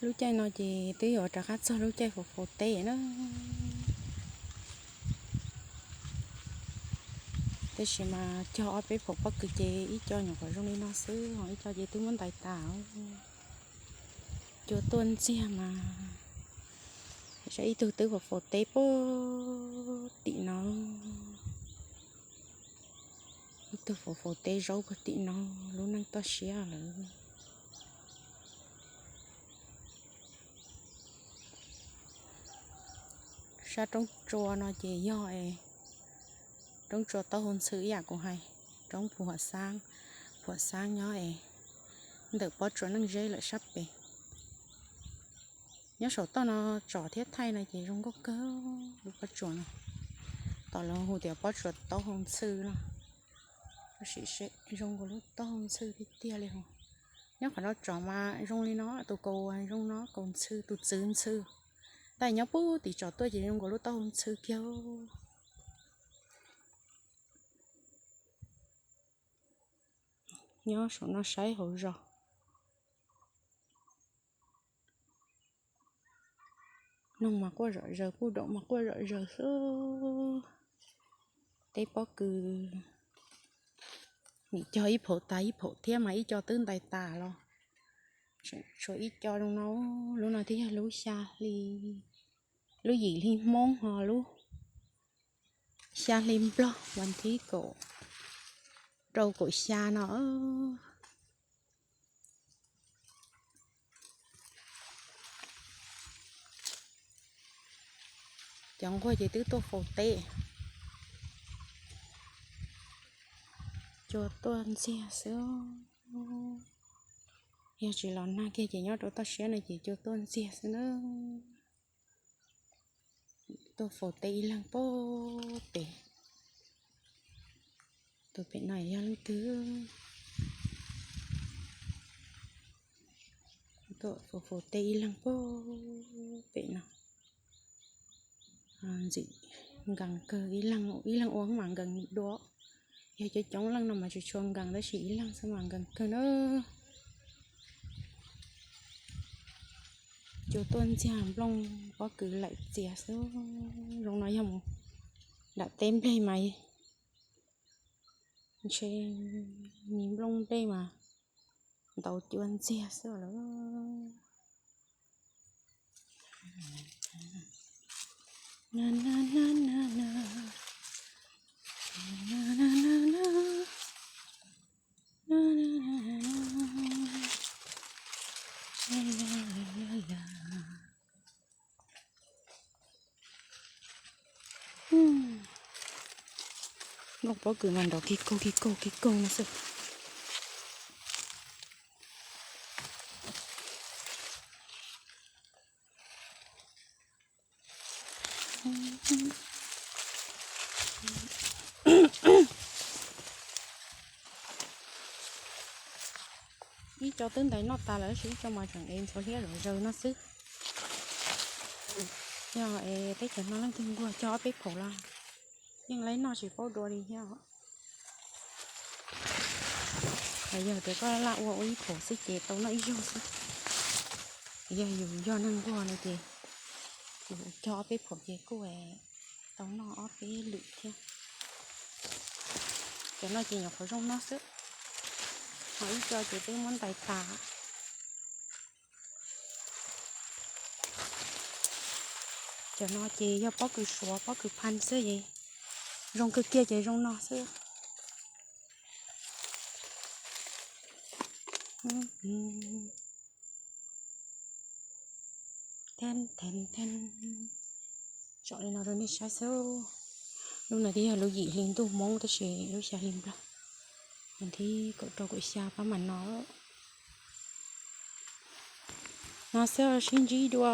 Lub caij no ces twb yuav rov qab txog lub caij faus faus teb na. Tab sis mas cog ob peb phaum pob kws ces ib co nyuam qhuav zoo li no xwb, ho ib co ces twb muab ntais tas. Cua tuaj ntxiag mas, saib ib tug twb faus faus teb puag tim no, ib tug faus faus teb zaub puag tim no, lub neej toj siab lawm. Sab roob tsua no ces yog es roob tsua taub hau ntxhw ib yam kuv hais, roob phuam xaab, phuam xaab nyob es ntawm pob tsuas neej zeb lawm sab pem. Nyob saum toj no tsom thiab thaij no ces zoo nkauj kawg lub pob tsuas no. Tom lawv hu tias pob tsuas taub hau ntxhw no, tab sis zoo nkaus lub taub hau ntxhw tiag tiag li os. Nyob qhov no tsom mas zoo li no, tus kaus zoo no, kaus ntxhw, tus txwv ntxhw. Tab sis nyob puag tim tsom tuaj ces zoo nkaus lub taub hau ntxhw kiag. Nyob saum no saib hauv zos, noog mas quaj zom zaws, puj daum mas quaj zom zaws xwb. Teb pob kws nim cog ib phaum tas ib phaum thiab mas ib co twb ntais tas los, tshuav ib co zoo no. Lub no thiaj yog lub xya hli, lub yim hli Hmoob ho lub xya hli Nplog, vas thib kaum rau kaum xya no. Cov nquag ces twb tuaj faus teb, cua tuaj ntxiag xwb. Yog tsis los nag kiag ces nyob rau toj siab no ces cua tuaj ntxiag xwb na. Tuaj faus teb ib leeg puag pem, tus pem no yog leej twg? Tuaj faus faus teb ib leeg puag pem no. Ntxim nkees kawg, ib leeg ua mas nkees dua. Yog coob coob leej no mas tsis tshua nkees, tab sis ib leeg xwb mas nkees kawg na. Cua tuaj ntxiag, nplooj pob kws laim txias xwb. Zoo no yog mus nram teb nplej mas ntshe nplooj nplej mas ntaus cua ntxiag xwb lawm. Nplooj pob kws mas nrov kig kaug kig kaug kig kaug no xwb. Ib co twb ntais noj tas lawm, tab sis ib co mas tseem ev ntxhuav liab zom zaws no xwb. Yog es teb chaws no leej twg nquag cog ob peb phaum los yeej laib noj tsis paub dua li thiab. Yog tias koj laj ua ua ib phaum xwb ces tau noj ib zaug xwb. Yog yus yog neeg nquag no ces yus cog ob peb phaum ces kuj tau noj ob peb lwm thiab. Cov no ces nyuam qhuav zoo no xwb, ho ib co ces twb muab ntais tas. Cov no ces yog pob kws suav pob kws phaj xwb es zoo kawg kiag ces zoo no xwb. Tsom li no rau nej saib xwb. Lub no twb yog lub yim hli ntuj Hmoob tab sis lub xya hli Nplog, vas thib kaum rau kaum xya pab mam no. No xwb, sib ntsib dua.